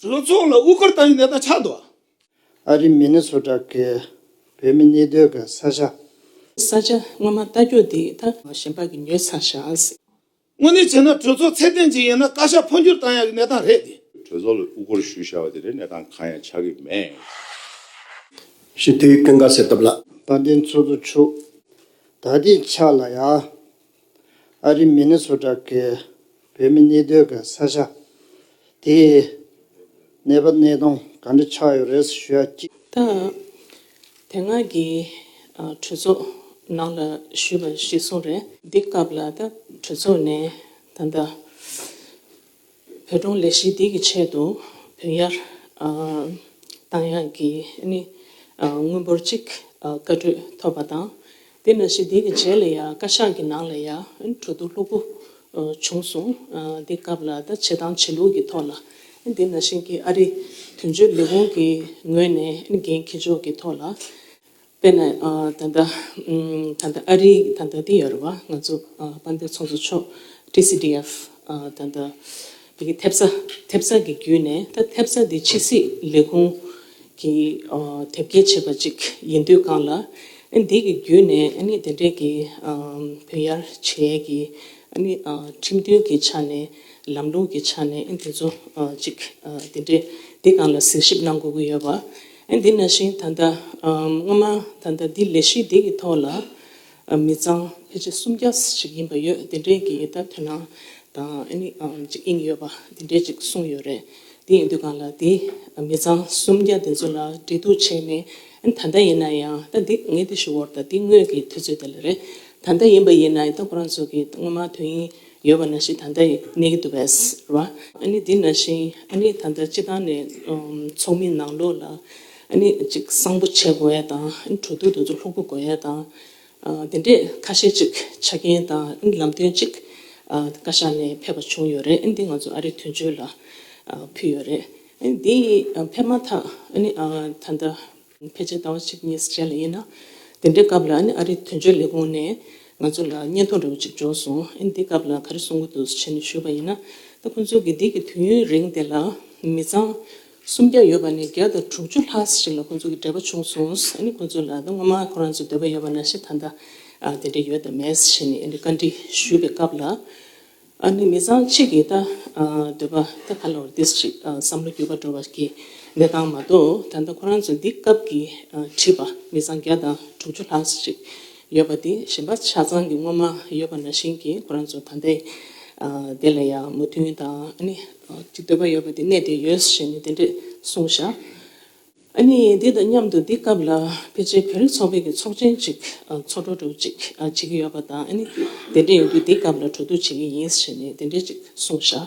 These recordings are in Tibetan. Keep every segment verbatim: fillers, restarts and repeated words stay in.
གྲོས་ཚོགས་ལ་དབུ་སྐོར་བཏང་ཡོད་གནས་སྟངས་ཆགས་འདུག་ཨ་རི་མི་ནི་སོ་ཊ་གི་བོད་མི་གནས་སྡོད་ཀྱི་ས་ཆ། ས་ཆ་སྔོན་མ་ལྟ་སྐྱོ་དེ་ད་གཞན་པ་གིས་ཉོས་ཚར་བཞག་དངོས་གནས་བྱས་ན་གྲོས་ཚོགས་ཚད་ལྡན་ཅིག་ཡིན་ན་བཀའ་ཤག་འཕོ་འགྱུར་བཏང་ཡག་གི་གནས་སྟངས་རེད་དེ། གྲོས་ཚོགས་ལ་དབུ་སྐོར་ཞུས་བཞག་པ་དེ་རེད། གནས་སྟངས་གང་ཡང་ཆགས་ཀྱི་མེད། ཞི་བདེའི་ཀུན་དགའ་གསེར་ཐུབ་ལགས། དཔལ་ལྡན་ཚོགས་གཙོ་མཆོག་ད་ལྟའི་ཆ་ལ་ཡ། ཨ་རི་མི་ནི་སོ་ཊ་གི་བོད་མི་གནས་སྡོད་ཀྱི་ས་ཆ་དེ་གནས་བབ་གནས་སྟངས་ག་འདྲ་ཆགས་ཡོད་རེད་ཞུ་ཡ་གཅིག་ད་དེ་སྔ་གི་ཨ་གྲོས་ཚོགས་ནང་ལ་ཞུས་པ་གཞིར་བཟུང་རེད། འདི་སྐབས་ལ་ད་གྲོས་ཚོགས་ནས་ད་ལྟ་བོད་སྐྱོང་ལས་གཞི་འདི་གི་ཆེད་དུ་བུན་གཡར་ཨ་བཏང་ཡག་གི་ཨ་ནི་ཨ་དངུལ་འབོར་གཅིག་ཨ་བཀའ་གྲོས་ཐོབ་པ་དང་། དེ་ནང་བཞིན་འདི་གི་རྗེས་ལ་ཡང་བཀའ་ཤག་གི་ནང་ལ་ཡང་གྲོས་བསྡུར་ལྷུག་པོ་ཨ་བྱུང་སོང་། ཨ་འདི་སྐབས་ལ་ད་བྱེད་སྟངས་བྱེད་ལུགས་ཀྱི་ཐོག་ལ་འདི་ནང་བཞིན་གྱི་ཨ་རི་དོན་གཅོད་ལས་ཁུངས་ཀྱི་ངོས་ནས་འགན་འཁྱེར་ཕྱོགས་ཀྱི་ཐོག་ལ། དཔེར་ན་ཨ་ད་ལྟ་ཨམ་ད་ལྟ་ཨ་རིའི་ད་ལྟ་འདི་ཡོད་རེད་བ། ང་ཚོ་ཨ་དཔལ་ལྡན་ཚོགས་གཙོ་མཆོག་ཊི་སི་ཌི་ཨེཕ་ཨ་ད་ལྟ་འདི་གི་ཐེབས་རྩ་ཐེབས་རྩ་གི་བརྒྱུད་ནས་ད་ཐེབས་རྩ་འདི་ཕྱི་སྲིད་ལས་ཁུངས་ཀྱིས་ཨ་དེབ་སྐྱེལ་བྱས་པ་ཅིག་ཡིན་དུས་གང་ལ་ཨ་འདི་གི་བརྒྱུད་ནས་ཨ་ནི་དེ་འདྲས་ཀྱི་ཨ་བུན་གཡར་བྱེད་ཡས་ཀྱི་ཨ་ནི་ཨ་ཁྲིམས་མཐུན་གྱི་ཆ་ནས་ལམ་ལུགས་ཀྱི་ཆ་ནས་ཨ་འདི་ཚོ་ཨ་ཅིག་ཨ་དེ་འདྲས་འདི་སྒང་ལ་གཟིགས་ཞིབ་གནང་དགོས་ཀྱི་ཡོད་པ། ཨ་འདི་ནང་བཞིན་ད་ལྟ་ཨ་སྔོན་མ་ད་ལྟ་འདི་ལས་གཞི་འདི་གི་ཐོག་ལ་ཨ་མི་ཚང་ཕལ་ཆེར་སུམ་བརྒྱ་ཞིག་ཡིན་པ་ཡོད། དེ་འདྲས་ཀྱི་ད་དོ་སྣང་དང་ཨ་ནི་ཨ་ཅིག་དབྱིངས་ཡོད་པ་དེ་འདྲས་ཅིག་གསུངས་ཡོད་རེད། དེ་ཡིན་དུས་གང་ལ་དེ་མི་ཚང་སུམ་བརྒྱ་དེ་ཚོ་ལ་འབྲེལ་གཏུག་བྱས་ནས་ཨ་ནི་ད་ལྟ་ཡིན་ན་ཡང་ད་འདི་ངས་དེ་ཞུ་བར་ད་འདི་སྔོན་གྱི་དུས་ཚོད་དེ་ལ་རེད། ད་ལྟ་ཡིན་པ་ཡིན་ན་ཡང་ད་ཁོ་རང་ཚོ་གི་སྔོན་མ་དོན་ཡིན་ཡོད་པ་ནང་བཞིན་ད་ལྟ་ཡང་གནས་ཀྱི་འདུག་པས་རེད་བ། ཨ་ནི་འདི་ནང་བཞིན་ཨ་ནི་ད་ལྟ་སྤྱི་བཏང་ནས་ཨམ་ཚོགས་མི་ནང་ལོགས་ལ་ཨ་ནི་ཅིག་གསང་པོ་བྱེད་དགོས་ཡ་དང་ཨ་ནི་གྲོས་བསྡུར་དེ་ཚོ་ལྷུག་པོ་དགོས་ཡ་དང་ཨ་དེ་འདྲས་ཁ་ཤས་ཅིག་ཆ་རྐྱེན་དང་ཨ་ནི་ལམ་སྟོན་ཅིག་ཨ་བཀའ་ཤག་ནས་ཕེབས་པ་བྱུང་ཡོད་རེད། ཨ་ནི་འདི་ང་ཚོ་ཨ་རིའི་དོན་གཅོད་ལ་ཨ་ཕུལ་ཡོད་རེད། ཨ་ནི་འདི་ཨ་ཕེབས་མ་ཐག་ཨ་ནི་ཨ་ད་ལྟ་ཕལ་ཆེར་ཟླ་བ་གཅིག་གཉིས་རྗེས་ལ་ཡིན་ན། དེ་འདྲའི་སྐབས་ལ་ཨ་ནི་ཨ་རིའི་དོན་གཅོད་ལས་ཁུངས་ནས་ང་ཚོ་ལ་སྙན་ཐོ་འདྲ་བོ་ཅིག་འབྱོར་སོང་། ཨ་ནི་འདི་སྐབས་ལ་ག་རེ་གསུང་གི་འདུག་ཟེར་ནས་ཞུས་པ་ཡིན་ན། ད་ཁོང་ཚོ་གིས་འདི་གི་དུས་ཡུན་རིང་དེ་ལ་མི་ཚང་སུམ་བརྒྱ་ཡོད་པ་ནས་བརྒྱ་དང་དྲུག་ཅུ་ལྷག་ཞིག་ལ་ཁོང་ཚོ་གི་འབྲེལ་བ་བྱུང་སོང་། ཨ་ནི་ཁོང་ཚོ་ལ་ད་སྔོན་མ་ཁོ་རང་ཚོ་འདོད་པ་ཡོད་པ་ནང་བཞིན་ད་ལྟ་ཨ་དེ་འདྲ་ཡོད་དམ་མེད་ཟེར་ནས་ཨ་ནི་བཀའ་འདྲི་ཞུས་པའི་སྐབས་ལ། ཨ་ནི་མི་ཚང་གཅིག་གིས་ད་ཨ་འདོད་པ་ད་ག་ལ་བར་ཏིས་ཅིག་ཨ་བསམ་བློ་འགྱུར་བ་འགྲོ་བ་གི་གནས་སྟངས་མ་གཏོགས། ད་ལྟ་ཁོ་རང་ཚོ་འདི་སྐབས་ཀྱི་ཨ་བྲིས་པ་མི་ཚང་བརྒྱ་དང་དྲུག་ཅུ་ལྷག་ཅིག་ཡོད་པ་དེ་གཞན་པ་ཆ་ཚང་གི་སྔོན་མ་ཡོད་པ་ནང་བཞིན་གྱི་ཁོ་རང་ཚོ་ད་ལྟའི་ཨ་དེ་ལ་ཡང་མོས་མཐུན་དང་ཨ་ནི་ཨ་ཅིག་འདོད་པ་ཡོད་པ་དེ་གནས་བསྡད་ཡོད་ཟེར་ནས་དེ་འདྲས་གསུངས་བཞག་ཨ་ནི་འདི་དང་མཉམ་དུ་འདི་སྐབས་ལ་ཕལ་ཆེར་བོད་རིགས་ཚོགས་པའི་གི་ཚོགས་ཆེན་ཅིག་ཨ་ཚོགས་འདུ་འདྲ་བོ་ཅིག་ཨ་བྱེད་ཀྱི་ཡོད་པ་དང་། ཨ་ནི་དེ་འདྲ་ཡིན་དུས་འདི་སྐབས་ལ་གྲོས་བསྡུར་བྱེད་ཀྱི་ཡིན་ཟེར་ནས་དེ་འདྲ་ཅིག་གསུངས་བཞག་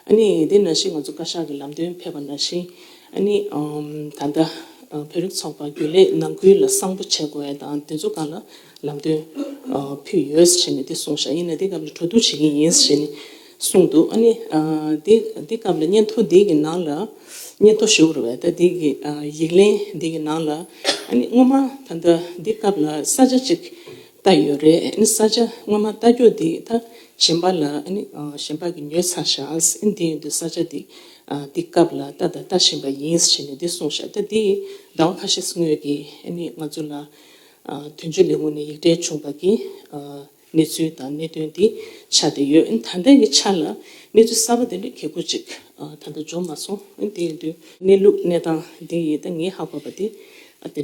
ཨ་ནི་དེ་ནང་བཞིན་ང་ཚོ་བཀའ་ཤག་གི་ལམ་སྟོན་ཕེབས་པ་ནང་བཞིན་ཨ་ནི་ཨམ་ད་ལྟ་ཨ་བོད་རིགས་ཚོགས་པ་རྒྱུན་ལས་ནང་ཁུལ་ལ་གསང་པོ་བྱེད་དགོས་ཡ་དང་དེ་ཚོ་སྒང་ལ་ལམ་སྟོན་ཨ་ཕུལ་ཡོད་ཟེར་ནས་དེ་གསུངས་བཞག་ཡིན་ན་འདི་སྐབས་ལ་གྲོས་བསྡུར་བྱེད་ཀྱི་ཡིན་ཟེར་ནས་གསུངས་འདུག་ཨ་ནི་ཨ་འདི་འདི་སྐབས་ལ་སྙན་ཐོ་འདི་གི་ནང་ལ་སྙན་ཐོ་ཞུ་དགོས་རེད་པས། ད་འདི་གི་ཨ་ཡིག་ལན་འདི་གི་ནང་ལ་ཨ་ནི་སྔོན་མ་ད་ལྟ་འདི་སྐབས་ལ་ས་ཆ་གཅིག་ལྟ་ཡོད་རེད། ཨ་ནི་ས་ཆ་སྔོན་མ་ལྟ་རྒྱུ་འདི་ད་གཞན་པ་ལ་ཨ་ནི་ཨ་གཞན་པ་གིས་ཉོས་ཚར་བཞག་ཨ་ནི་འདི་ཡིན་དུས་ས་ཆ་འདི་ཨ་འདི་སྐབས་ལ་ལྟ་དང་ལྟ་བཞིན་པ་ཡིན་ཟེར་ནས་འདི་གསུངས་བཞག་ད་འདི་ཟླ་བ་ཁ་ཤས་སྔོན་གྱི་ཨ་ནི་ང་ཚོ་ལ་ཨ་དོན་གཅོད་ལས་ཁུངས་ནས་ཡིག་འབྲེལ་བྱུང་བ་གི་ཨ་གནས་ཚུལ་དང་གནད་དོན་འདི་ཆགས་བསྡད་ཡོད། ད་ལྟའི་གི་ཆ་ལ་གནས་ཚུལ་གསར་པ་དེ་འདྲ་གལ་ཁུར་ཅིག་ཨ་ད་ལྟ་འབྱོར་མ་སོང་། ཨ་དེ་ཡིན་དུས་གནས་ལུགས་གནས་སྟངས་འདི་ཡིས་ད་ངས་ཧ་གོ་བ་དེ་ཨ་དེ།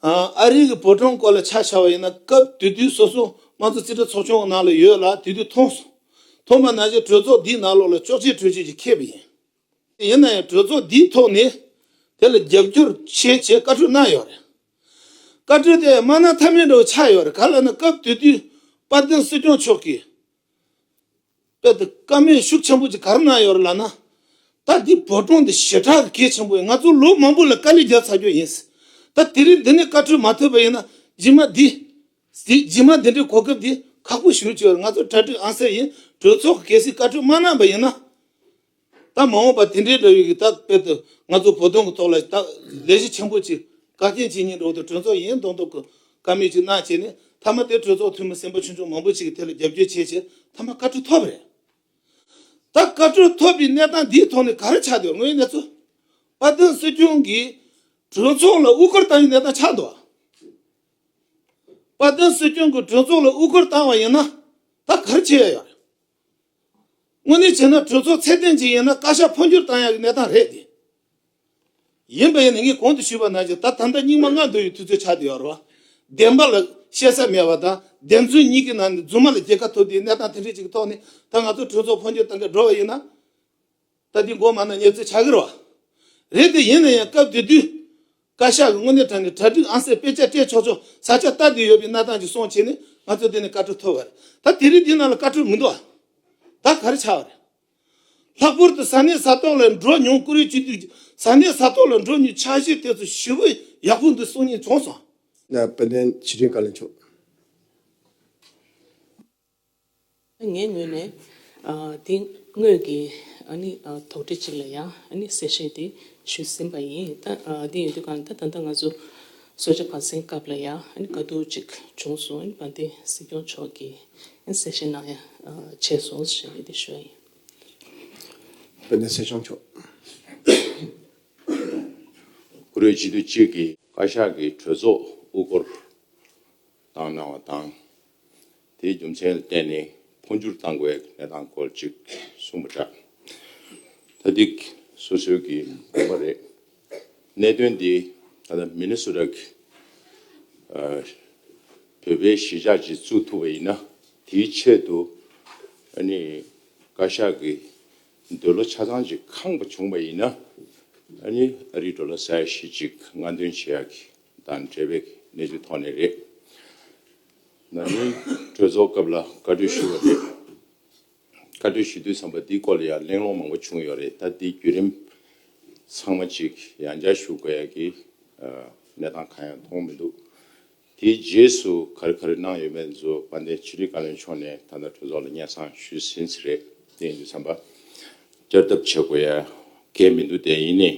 ཨ་ཨ་རི་གི་བོད་གྲོང་སྐོར་ལ་ཆ་བཞག་པ་ཡིན་ན། སྐབས་དེ་དུས་སོ་སོ་དམངས་གཙོ་རྩིས་ཁྲ་ཚོགས་ཆུང་གི་ནང་ལ་ཡོད་ལ་དེ་དུས་མཐོང་སོང་། མཐོང་བ་ནང་བཞིན་གྲོས་ཚོགས་འདིའི་ནང་ལོགས་ལ་ཅོག་ཅེ་གྲོས་ཆོད་ཅིག་འཁེལ་བ་ཡིན། ཡིན་ན་ཡང་གྲོས་ཚོགས་འདིའི་ཐོག་ནས་དེ་ལ་རྒྱབ་སྐྱོར་བྱེད་ཅེས་བཀའ་འཁྲོལ་གནང་ཡོད་རེད། བཀའ་འཁྲོལ་དེ་མ་གནང་ཐབས་མེད་འདྲ་བོ་ཆགས་ཡོད་རེད། ག་ལ་ན་སྐབས་དེ་དུས་དཔལ་ལྡན་སྲིད་སྐྱོང་མཆོག་གིས་དཔེ་དེ་བཀའ་མོལ་ཤུགས་ཆེན་པོ་ཅིག་ག་རེ་གནང་ཡོད་རེད་ལབ་ན། ད་འདི་བོད་གྲོང་འདི་ཞེ་དྲག་གི་གལ་ཆེན་པོ་ཡིན། ང་ཚོ་ལོ་མང་པོ་ལ་དཀའ་ལས་རྒྱག་ཚར་རྒྱུ་ཡིན། ད་དེ་རིང་འདི་ནས་བཀའ་འཁྲོལ་མ་ཐོབ་པ་ཡིན་ན་རྗེས་མ་འདི། རྗེས་མ་འདི་འདྲའི་གོ་སྐབས་འདི་ཁག་པོ་ཞེ་པོ་ཅིག་ཡོད་རེད། ང་ཚོ་གྲ་སྒྲིག་ཨང་གསར་ཡིན། གྲོས་ཚོགས་ཀྱིས་གལ་སྲིད་བཀའ་འཁྲོལ་མ་གནང་པ་ཡིན་ན། ད་མ་འོངས་པ་དེ་འདྲའི་འདྲ་བའི་གི་ད་དཔེ་དུ་ང་ཚོ་བོད་དོན་གྱི་ཐོག་ལ་ད་ལས་གཞི་ཆེན་པོ་ཅིག་བཀའ་བསྟན་བྱེད་མཁན་འདྲ་བོ་དང་གྲོས་ཚོགས་ཡིན་མདོག་མདོག་གི་བཀའ་མོལ་ཅིག་གནང་བྱས་ནས་མཐའ་མ་དེ་གྲོས་ཚོགས་འཐུས་མི་སེམས་པ་ཆུང་ཆུང་མང་པོ་ཅིག་གིས་དེ་ལ་རྒྱབ་སྐྱོར་བྱས་བྱས་མཐའ་མ་བཀའ་འཁྲོལ་ཐོབ་པ་རེད། ད་ བཀའ་འཁྲོལ་ཐོབ་པའི་གནས་སྟངས་འདིའི་ཐོག་ནས་ག་རེ་ཆགས་འདུག་དངོས་ཡོད་གནས་ཚུལ། དཔལ་ལྡན་སྲིད་སྐྱོང་གིས་གྲོས་ཚོགས་ལ་དབུ་སྐོར་བཏང་བའི་གནས་སྟངས་ཆགས་འདུག་དཔལ་ལྡན་སྲིད་སྐྱོང་གིས་གྲོས་ཚོགས་ལ་དབུ་སྐོར་བཏང་བ་ཡིན་ན། ད་ག་རེ་བྱེད་ཡ་ཡོད་རེད། དངོས་གནས་བྱས་ན་གྲོས་ཚོགས་ཚད་ལྡན་ཅིག་ཡིན་ན་བཀའ་ཤག་འཕོ་འགྱུར་བཏང་ཡག་གི་གནས་སྟངས་རེད་དེ། ཡིན་པ་ཡིན་ན་ངས་གོང་དུ་ཞུས་པ་ནང་བཞིན་ད་ད་ལྟ་སྙིགས་མ་ལྔ་འདུ་བའི་དུས་ཚོད་ཆགས་བསྡད་ཡོད་རེད་བ། བདེན་པ་ལ་བཤད་ས་མེད་པ་དང་བདེན་རྫུན་གཉིས་ཀྱི་ནང་ནས་རྫུན་མ་ལ་རྒྱལ་ཁ་ཐོབ་དུས་གནས་སྟངས་དེ་འདྲ་ཅིག་གི་ཐོག་ནས་ད་ང་ཚོ་གྲོས་ཚོགས་འཕོ་འགྱུར་བཏང་གི་འགྲོ་བ་ཡིན་ན། ད་འདི་མགོ་མ་ན་ཉེས་ཚེ་ཆགས་ཀྱི་རེད་བ། རེད་དེ་ཡིན་ན་ཡང་སྐབས་དེ་དུས་བཀའ་ཤག་གི་དངོས་གནས་དྲང་གནས་གྲ་སྒྲིག་ཨང་གསར་དཔེ་ཆ་སྤྲད་ཆོག་ཆོག་ས་ཆ་ལྟ་བསྡད་ཡོད་པའི་གནས་སྟངས་ཅིག་སོང་བྱས་ནས་ང་ཚོ་འདི་ནས་བཀའ་འཁྲོལ་ཐོབ་པ་རེད། ད་དེ་རིང་འདི་ནང་ལ་བཀའ་འཁྲོལ་མི་འདུག་བ། ད་ག་རེ་ཆགས་པ་རེད། ལྷག་པར་དུ་ས་གནས་ས་ཐོག་ལ་འགྲོ་མྱོང་བཀུར་འོས་སྤྱི་འཐུས་ཀྱི་ས་གནས་ས་ཐོག་ལ་འགྲོ་མྱོང་འཆར་གཞི་དེ་ཚོ་ཞེ་པོ་ཡག་པོ་འདུག་གསུང་མཁན་བྱུང་སོང་། ན་དཔལ་ལྡན་ཕྱི་དྲིལ་བཀའ་བློན་མཆོག་ངའི་ངོས་ནས་ཨ་དེ་དངོས་ཀྱི་ཨ་ནི་ཨ་དོགས་འདྲི་གཅིག་ལ་ཡང་ཨ་ནི་གསལ་བཤད་དེ་ཞུས་ཟིན་པ་ཡིན། ད་ཨ་དེ་ཡིན་དུས་གང་ལ་ད་ད་ལྟ་ང་ཚོ་གསོལ་ཇ་ཕངས་སེལ་སྐབས་ལ་ཡང་ཨ་ནི་དཀའ་སྡུག་ཅིག་བྱུང་སོང་། ཨ་ནི་དཔལ་ལྡན་སྲིད་སྐྱོང་མཆོག་གིས་ཨ་ནི་གསལ་བཤད་གནང་ཡ་ཨ་བྱས་སོང་ཞེས་ནས་དེ་ཞུ་ཡ་ཡིན། དཔལ་ལྡན་སྲིད་སྐྱོང་མཆོག་བཀུར་འོས་སྤྱི་འཐུས་གཅིག་གིས་བཀའ་ཤག་གི་གྲོས་ཚོགས་དབུ་སྐོར་བཏང་གནང་བ་དང་། དེའི་རྒྱུ་མཚན་ལ་བརྟེན་ནས་འཕོ་འགྱུར་བཏང་དགོས་ཡག་གི་གནས་སྟངས་སྐོར་ཅིག་གསུངས་པ་འདྲ། ད་འདི་སོ་སོའི་གི་དགོངས་པ་རེད། གནད་དོན་འདི་ད་ལྟ་མི་ནི་སོ་ཊ་གི་ཨ་བོད་པའི་གཞིས་ཆགས་ཅིག་བཙུགས་ཐུབ་པ་ཡིན་ན། དེའི་ཆེད་དུ་ཨ་ནི་བཀའ་ཤག་གི་འདོད་བློ་ཆ་ཚང་ཅིག་ཁེངས་པ་བྱུང་བ་ཡིན་ན། ཨ་ནི་ཨ་རིའི་ཌོ་ལར་ས་ཡ་བཞི་ཅིག་སྔ་འདོན་བྱེད་ཡག་གི་དང་འབྲེལ་བའི་གནས་ཚུལ་ཐོག་ནས་རེད། ན་ནིང་གྲོས་ཚོགས་སྐབས་ལ་བཀའ་འཁྲོལ་ཞུ་བ་རེད། བཀའ་འཁྲོལ་ཞུ་དུས་ཙམ་པ་འདིའི་སྐོར་ལ་ཡང་གླེང་སློང་མང་པོ་བྱུང་ཡོད་རེད། ད་འདིའི་བརྒྱུད་རིམ་ཚང་མ་ཅིག་ཡང་བསྐྱར་ཞུ་དགོས་ཡ་གི་ཨ་གནས་སྟངས་གང་ཡང་མཐོང་མི་འདུག་དེའི་རྗེས་སུ་ག་རེ་ག་རེ་གནང་ཡོད་མེད་ཚོ་དཔལ་ལྡན་ཕྱི་དྲིལ་བཀའ་བློན་མཆོག་ནས་ད་ལྟ་གྲོས་ཚོགས་ལ་སྙན་སེང་ཞུས་ཟིན་ཟིན་རེད། དེ་ཡིན་དུས་ཙམ་པ་བསྐྱར་ལྡབ་བྱེད་དགོས་ཡ་གལ་མི་འདུག་དེ་ཡིན་ནའི་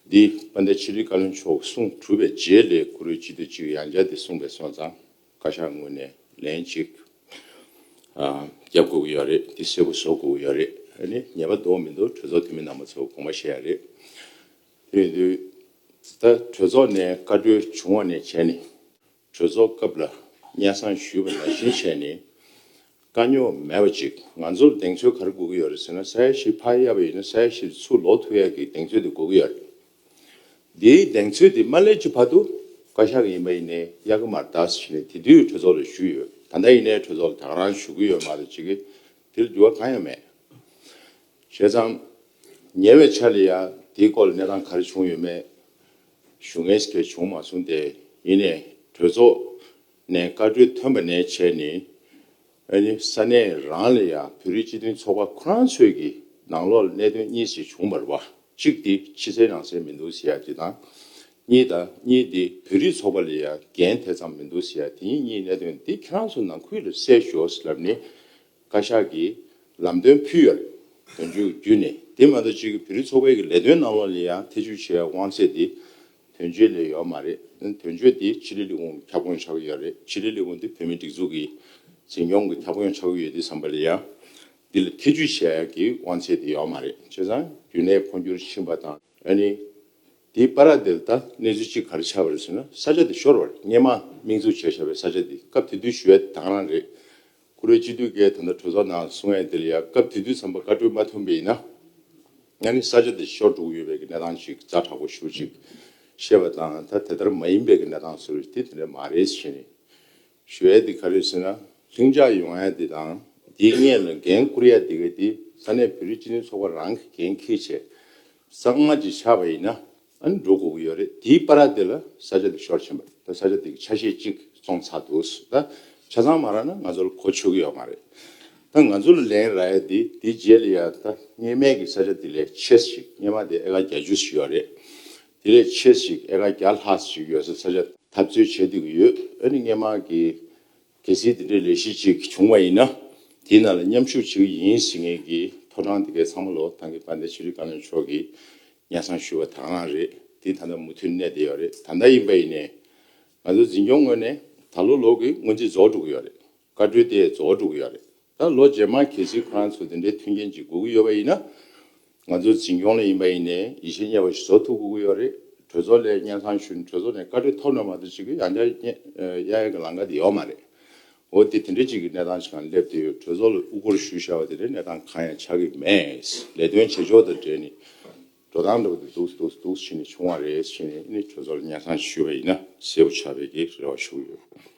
འདི་དཔལ་ལྡན་ཕྱི་དྲིལ་བཀའ་བློན་མཆོག་གསུང་གྲུབ་པའི་རྗེས་ལ་བཀུར་འོས་སྤྱི་འཐུས་གཅིག་ཡང་བསྐྱར་དེ་གསུངས་པའི་སོང་ཙང་། བཀའ་ཤག་ངོས་ནས་ལན་གཅིག་ཨ་རྒྱབ་དགོས་ཀྱི་ཡོད་རེད། དེ་གསལ་པོ་བཟོ་དགོས་ཀྱི་ཡོད་རེད། ཨ་ནི་ཉེས་པ་འདུག་མི་འདུག་གྲོས་ཚོགས་འཐུས་མི་རྣམ་པ་ཚོ་དགོངས་པ་བཞེས་ཡ་རེད། དེ་ཡིན་དུས་ད་གྲོས་ཚོགས་ནས་བཀའ་འཁྲོལ་བྱུང་བ་ནས་བྱས་ནས་གྲོས་ཚོགས་སྐབས་ལ་སྙན་སེང་ཞུས་པ་ནང་བཞིན་བྱས་ནས་དཀའ་རྙོག་མེད་པ་ཅིག་ང་ཚོར་གདེང་ཚོད་ག་རེ་དགོས་ཀྱི་ཡོད་རེད་ཟེར་ན། ས་ཡ་བཞི་ཕར་གཡར་བ་ཡིན་ན་ས་ཡ་བཞི་ཚུར་ལོག་ཐུབ་ཡ་གི་གདེང་ཚོད་དེ་དགོས་ཀྱི་ཡོད་རེད། འདིའི་གདེང་ཚོད་འདི་མ་སླེབས་ཀྱི་བར་དུ་བཀའ་ཤག་ཡིན་པ་ཡིན་ནའི་གཡར་གི་མ་རེད་ད་ཟེར་ནས་དེ་དུས་གྲོས་ཚོགས་ལ་ཞུས་ཡོད། ད་ལྟ་ཡིན་ནའི་གྲོས་ཚོགས་ལ་ད་ག་རང་ཞུ་གི་ཡོད་མ་རེད། ཅིག་གི་དེ་ལ་འགྱུར་བ་གང་ཡང་མེད། བྱས་ཙང་ཉེ་བའི་ཆར་ལ་ཡང་དེའི་སྐོར་ལ་གནས་སྟངས་ག་རེ་བྱུང་ཡོད་མེད་ཞུ་མཁན་ཞིག་བྱུང་མ་སོང་སྟེ། ཡིན་ནའི་གྲོས་ཚོགས་ནས་བཀའ་འཁྲོལ་ཐོན་པ་ནས་བྱས་ནས། ཨ་ནི་ས་གནས་རང་ལ་ཡང་བོད་རིགས་སྤྱི་མཐུན་ཚོགས་པ་ཁོ་རང་ཚོའི་གི་ནང་ལོགས་ལ་གནད་དོན་གཉིས་ཤིག་བྱུང་བ་རེད་བ། གཅིག་དེ་ཕྱི་གསལ་ནང་གསལ་མི་འདུག་ཟེར་ཡ་དེ་དང་། གཉིས་དང་གཉིས་དེ་བོད་རིགས་ཚོགས་པ་ལ་ཡང་འགན་དེ་ཙམ་མི་འདུག་ཟེར་ཡ་དེ་གཉིས་གནད་དོན་དེ་ཁྱེད་རང་ཚོ་ནང་ཁུལ་ལ་གསལ་ཞོག་ཟེར་ལབ་ནས་བཀའ་ཤག་གིས་ལམ་སྟོན་ཕུལ་ཡོད་རེད། དོན་གཅོད་བརྒྱུད་ནས། དེ་མ་གཏོགས་གཅིག་གི་བོད་རིགས་ཚོགས་པའི་གི་ལས་དོན་ནང་ལོགས་ལ་ཡང་ཐེ་བྱུས་བྱེད་ཡ་དབང་ཚད་དེ། དོན་གཅོད་ལ་ཡོད་མ་རེད། དོན་གཅོད་དེ་ཕྱི་དྲིལ་ལས་ཁུངས་ཁྱབ་ཁོངས་ཆགས་ཀྱི་ཡོད་རེད། ཕྱི་དྲིལ་ལས་ཁུངས་དེ་བོད་མིའི་སྒྲིག་འཛུགས་ཀྱི་འཛིན་སྐྱོང་གི་ཁྱབ་ཁོངས་ཆགས་ཀྱི་ཡོད་དུས་ཙམ་པ་ལ་ཡང་འདི་ལ་ཐེ་བྱུས་བྱེད་ཡག་གི་དབང་ཚད་དེ་ཡོད་མ་རེད། བྱས་ཙང་རྒྱུན་ལས་འཕོ་འགྱུར་ཕྱིན་པ་དང་། ཨ་ནི་དེའི་བར་དེ་ལ་ད་གནས་ཚུལ་གཅིག་ག་རེ་ཆགས་པ་རེད་ཟེར་ན། ས་ཆ་དེ་ཤོར་བ་རེད། སྔོན་མ་དམིགས་འཛུགས་བྱས་བཞག་པའི་ས་ཆ་དེ་སྐབས་དེ་དུས་ཞུ་ཡ་དེ་ད་ག་རང་རེད། བཀུར་འོས་སྤྱི་འཐུས་ཀྱིས་ད་ལྟ་གྲོས་ཚོགས་ནང་གསུང་ཡ་དེ་ལ་ཡང་སྐབས་དེ་དུས་ཙམ་པ་བཀའ་འཁྲོལ་མ་ཐོན་པ་ཡིན་ན། ང་ནི་ས་ཆ་དེ་ཤོར་འགྲོ་གི་ཡོད་པའི་གི་གནས་སྟངས་ཤིག་ཛ་དྲག་པོ་ཞེ་པོ་ཅིག་བཤད་པ་དང་། ད་དེ་ལྟར་མ་ཡིན་པའི་གི་གནས་སྟངས་ཟེར་བ་དེ་དེ་འདྲ་མ་རེད་ཟེར་ནས་ཞུ་ཡ་དེ་ག་རེ་ཟེར་ན། ལྷིང་འཇགས་ཡོང་ཡ་དེ་དང་དེའི་སྔོན་ལ་འགན་འཁུར་ཡ་དེ་ག་དེ་ས་གནས་བོད་རིགས་སྤྱི་མཐུན་ཚོགས་པ་རང་གི་འགན་འཁྱེར་བྱས་གཙང་མ་ཅིག་ཆགས་པ་ཡིན་ན། ཨ་ནི་འགྲོ་དགོས་ཀྱི་ཡོད་རེད། དེའི་བར་དེ་ལ་ས་ཆ་དེ་ཤོར་ཕྱིན་པ་རེད། ད་ས་ཆ་དེ་གི་ཆ་ཤས་གཅིག་བཙོང་ཚར་འདུག་ད་ཆ་ཚང་མ་རག་ན་ང་ཚོ་ལ་གོ་ཆོད་ཀྱི་ཡོད་མ་རེད། ད་ང་ཚོ་ལ་ལན་རག་ཡ་དེ་དེའི་རྗེས་ལ་ཡ་ད་སྔོན་མའི་གི་ས་ཆ་དེ་ལས་ཆེ་ཞིག་སྔོན་མ་དེ་ཨེ་ཀར་བརྒྱད་ཅུ་ཞིག་ཡོད་རེད། དེ་ལས་ཆེ་ཞིག་ཨེ་ཀར་བརྒྱ་ལྷག་ཞིག་ཡོད་ས་ས་ཆ་འཐབ་རྩོད་བྱེད་བསྡད་ཀྱི་ཡོད། ཨ་ནི་སྔོན་མ་གི་གལ་སྲིད་དེ་འདྲའི་ལས་གཞི་ཅིག་བྱུང་བ་ཡིན་ན། དེའི་ནང་ལ་མཉམ་ཞུགས་བྱེད་ཀྱི་ཡིན་ཟེར་མཁན་གྱི་ཐོ་རངས་དེ་གའི་ཚང་མ་ལོ་ད་གིན་དཔལ་ལྡན་ཕྱི་དྲིལ་བཀའ་བློན་མཆོག་གིས་སྙན་སེང་ཞུས་པ་དེ་ག་རང་རེད། དེ་ད་ལྟ་མུ་མཐུད་གནས་བསྡད་ཡོད་རེད། ད་ལྟ་ཡིན་པ་ཡིན་ནའི་ང་ཚོ་འཛིན་སྐྱོང་ངོས་ནས་ད་ལོ་ལོ་གི་སྔོན་རྩིས་རྫོགས་འགྲོ་གི་ཡོད་རེད། བཀའ་འཁྲོལ་དེ་རྫོགས་འགྲོ་གི་ཡོད་རེད། ད་ལོ་རྗེས་མ་གལ་སྲིད་ཁོ་རང་ཚོ་དེ་འདྲའི་མཐུན་རྐྱེན་ཅིག་དགོས་ཀྱི་ཡོད་པ་ཡིན་ན། ང་ཚོའི་འཛིན་སྐྱོང་ལ་ཡིན་པ་ཡིན་ནའི་ཡིད་ཆེས་རྙེད་པ་ཞིག་བཟོ་ཐུབ་དགོས་ཀྱི་ཡོད་རེད། གྲོས་ཚོགས་ལ་སྙན་སེང་ཞུས་ནས་གྲོས་ཚོགས་ནས་བཀའ་འཁྲོལ་ཐོབ་ན་མ་གཏོགས་ཅིག་གི་ཡང་བསྐྱར་གཡར་ཡག་གི་ལམ་ཁ་དེ་ཡོད་མ་རེད། འོ་དེ་དེ་འདྲ་ཅིག་གི་གནས་སྟངས་ཤིག་སྒང་སླེབས་བསྡད་ཡོད། གྲོས་ཚོགས་ལ་དབུ་སྐོར་ཞུས་བཞག་པ་དེ་འདྲའི་གནས་སྟངས་གང་ཡང་ཆགས་ཀྱི་མེད། ལས་དོན་བྱེད་ཕྱོགས་དང་འབྲེལ་ནས་འགྲོ་སྟངས་འདྲ་པོ་དེ་འདུག་འདུག་འདུག་བྱས་ནས་བྱུང་བ་རེད་བྱས་ནས་ནི་གྲོས་ཚོགས་ལ་སྙན་སེང་ཞུས་པ་ཡིན་ན་གསལ་པོ་ཆགས་པའི་གི་རེ་བ་ཞུ་གི་ཡོད།